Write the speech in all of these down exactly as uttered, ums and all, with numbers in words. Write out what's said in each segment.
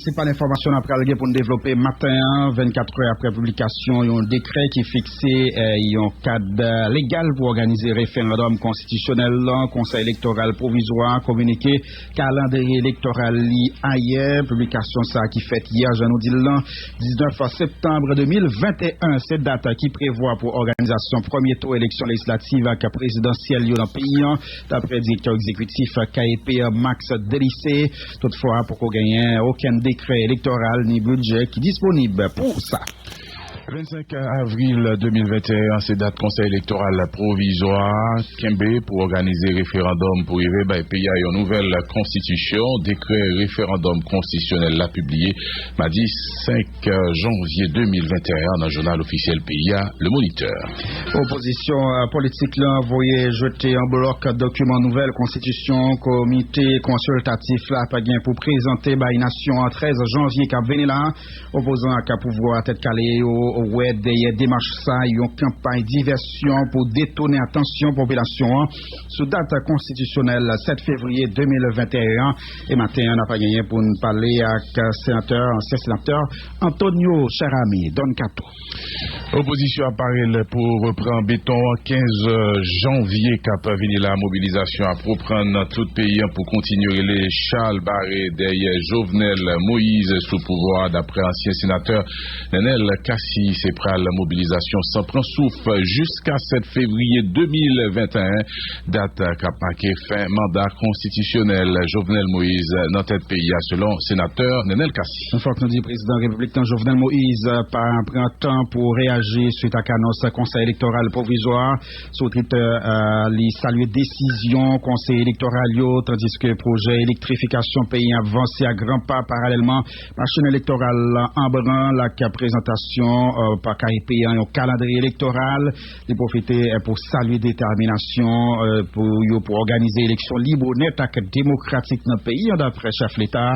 Prensipal enfòmasyon n ap pral gen pou n devlope maten an, vennkat è apre piblikasyon yon dekrè ki fikse eh, yon kad eh, legal pou òganize referandòm konstitisyonèl lan, Konsèy Elektoral Pwovizwa kominike kalandriye elektoral li ayè. Piblikasyon sa a ki fèt yè, jan nou di l lan, diznèf septanm de mil venteyen, se dat ki prevwa pou òganizasyon premye tou eleksyon lejislatif ak prezidansyèl yo nan peyi an, dapre direktè egzekitif K E P an, Max Délices. Toutfwa, poko genyen okenn dekrè elektoral ni bidjè ki disponib pou sa. Vennsenk avril de mil venteyen, se dat Konsèy Elektoral Pwovizwa kenbe pou òganize referandòm pou rive bay peyi a yon nouvèl konstitisyon. Dekrè referandòm konstitisyonèl la pibliye madi senk janvye de mil venteyen nan jounal ofisyèl peyi a, Le Moniteur. Opozisyon politik la voye jete an blòk dokiman nouvèl konstitisyon komite konsiltatif la pa gen pou prezante bay nasyon an trèz janvye k ap vini la. Opozan ak pouvwa Tèt Kale yo wè dèyè demach sa yon kanpay divèsyon pou detounen atansyon popilasyon an sou dat konstitisyonèl sèt fevriye de mil venteyen. E maten an, n ap genyen pou n pale ak senatè, ansyen senatè Antonio Cheramy Don Kato. Opozisyon ap pare pou repran beton an kenz janvye k ap vini la. Mobilizasyon ap reprann nan tout peyi an pou kontinye rele chal bare dèyè Jovenel Moïse sou pouvwa a, dapre ansyen senatè Nenel Cassy. Se pral mobilizasyon san pran souf jiska sèt fevriye de mil venteyen, dat k ap make fen manda konstitisyonèl Jovenel Moïse nan tèt peyi a, selon senatè Nenel Cassy. Fòk nou di prezidan repiblik lan, Jovenel Moïse, pa pran tan pou reyaji swit ak anons Konsèy Elektoral Pwovizwa. Sou Twitter, eh, li salye desizyon konsèy elektoral yo, tandiske pwojè elektrifikasyon peyi an ap vanse a gran pa. Paralèlman, machin elektoral la an branl ak prezantasyon eh, pa K E P an yon kalandriye elektoral. Li pwofite eh, pou salye detèminasyon eh, pou yo pou òganize eleksyon lib, onèt ak demokratik nan peyi an, dapre chèf leta.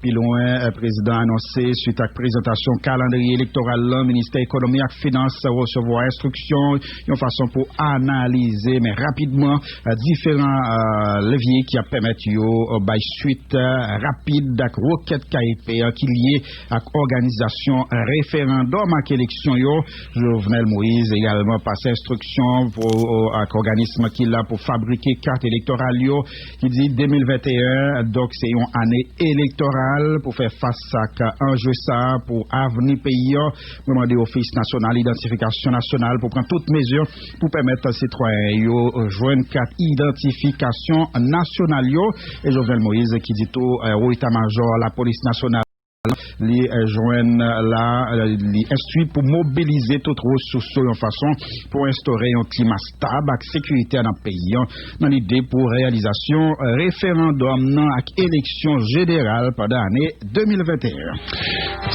Pi lwen, eh, prezidan anonse, swit ak prezantasyon kalandriye elektoral lan, ministè ekonomi ak finans resevwa enstriksyon yon fason pou analize, men rapidman, eh, diferan eh, levye ki ap pèmèt yo eh, bay swit eh, rapid ak rekèt K E P an ki lye ak òganizasyon referandòm ak eleksyon yo. Jovenel Moïse egalman pase enstriksyon pou, eh, ak òganism ki la pou fabrike kat elektoral yo, ki di de mil venteyen, donk, se yon ane elektoral pou fè fas ak anje sa a pou avni peyi an. Mwen mande Ofis Nasyonal Idantifikasyon Nasyonal pou pran tout mezi pou pèmèt sitwayen yo jwenn kat idantifikasyon nasyonal yo. E Jovenel Moïse ki di tou eh, wo eta majò lapolis nasyonal li eh, jwenn la, eh, li enstwi pou mobilize tout resous yo yon fason pou enstore yon klima stab ak sekirite nan peyi an, nan lide pou reyalizasyon eh, referandòm nan ak eleksyon jeneral pandan ane de mil venteyen.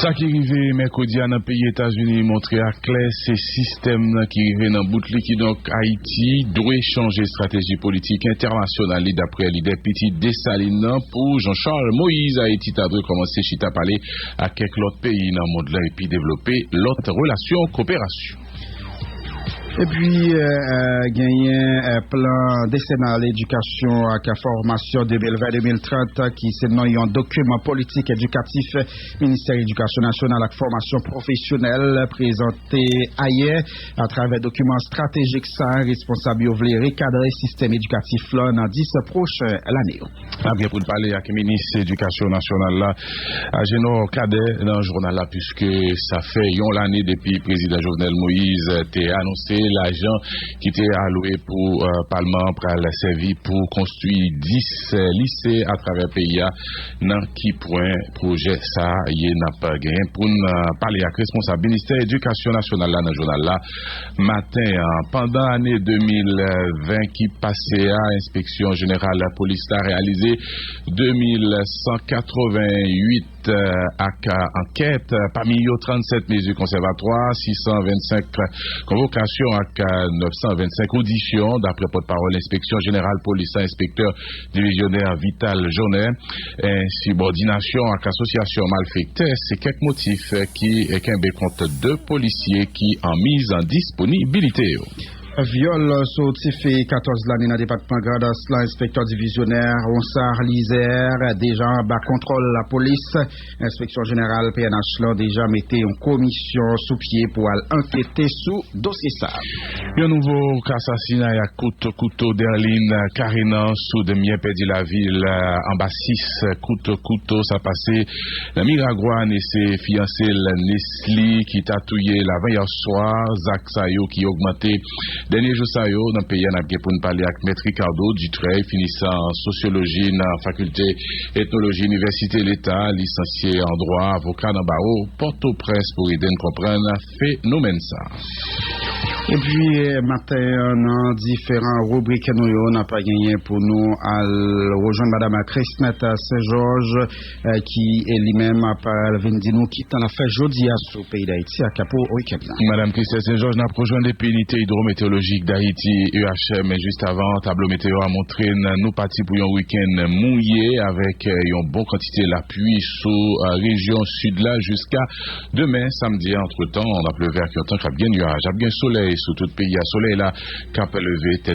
Sa ki rive mèkredi a nan peyi Etazini montre aklè se sistèm nan ki rive nan bout li. Kidonk, Ayiti dwe chanje estrateji politik entènasyonal li, dapre lidè pitit Desalin nan. Pou Jean Charles Moïse, Ayiti ta dwe kòmanse chita pale ak kèk lòt peyi nan mond lan epi devlope lòt relasyon koperasyon. Epi eh, eh, genyen eh, plan desenal edikasyon ak fòmasyon de mil ven de mil trant, ki se non yon dokiman politik edikatif Ministè Edikasyon Nasyonal ak Fòmasyon Pwofesyonèl prezante ayè atravè dokiman estratejik sa a. Responsab yo vle rekadre sistèm edikatif lan nan dis pwochen lane yo. N ap gen pou n pale ak minis edikasyon nasyonal la, Agenor Cadet, nan jounal la, piske sa fè yon lane depi prezidan Jovenel Moïse te anonse lajan ki te alwe pou eh, palman an pral sèvi pou konstwi dis eh, lise atravè peyi a. Nan ki pwen pwojè sa a ye? N ap genyen pou n eh, pale ak responsab ministè edikasyon nasyonal la nan jounal la maten an. Pandan ane de mil ven ki pase a, enspeksyon jeneral polis la reyalize de mil san katreven uit eh, ak eh, ankèt, eh, pami yo trannsèt mezi konsèvatwa, sis san vennsenk konvokasyon ak eh, nèf san vennsenk odisyon, dapre pòtpawòl enspeksyon jeneral polis la, enspektè divizyonè Vital Jonet. Ensibòdinasyon ak asosyasyon malfektè se kèk motif eh, ki eh, kenbe kont de polisye ki an miz an disponibilite yo. Vyòl sou tifi katòz lane nan depatman Grandans la, enspektè divizyonè Ronsard Lizer deja anba kontwòl lapolis. Enspeksyon jeneral P N H lan deja mete yon komisyon sou pye pou al ankete sou dosye sa a. Yon nouvo ka sasinay ak kout kouto, Derline Karenan sou Demyè pèdi lavi l anba sis kout kouto. Sa pase nan Miragwàn e se fiyanse l Nesly ki ta touye l avan yè swa. Zak sa yo ki ogmante dènye jou sa yo nan peyi a. N ap gen pou n pale ak Mèt Ricardo Dutreuil, finisan sosyoloji nan Fakilte Etnoloji Inivèsite Leta, lisansye an dwa, avoka nan bawo Pòtoprens, pou ede n konprann fenomèn sa a. Epi, eh, maten an, nan diferan ribrik nou yo, n ap genyen pou nou al rejwenn Madam Christnette Saint-Georges, eh, ki, eh, li menm ap, eh, vin di nou ki tan l ap fè jodi a sou peyi Dayiti ak pou wikenn nan. Madam Christnette Saint-Georges, n ap rejwenn depi inite idwometeolojik Dayiti, E H M, men jis avan, tablo meteyo a montre n nou pati pou yon wikenn mouye avèk, eh, yon bon kantite lapli sou, eh, rejyon sid la jiska demen samdi a. Antretan, n ap leve ak yon tan k ap gen nyaj, ap gen solèy sou tout peyi a. Solèy la k ap leve tèt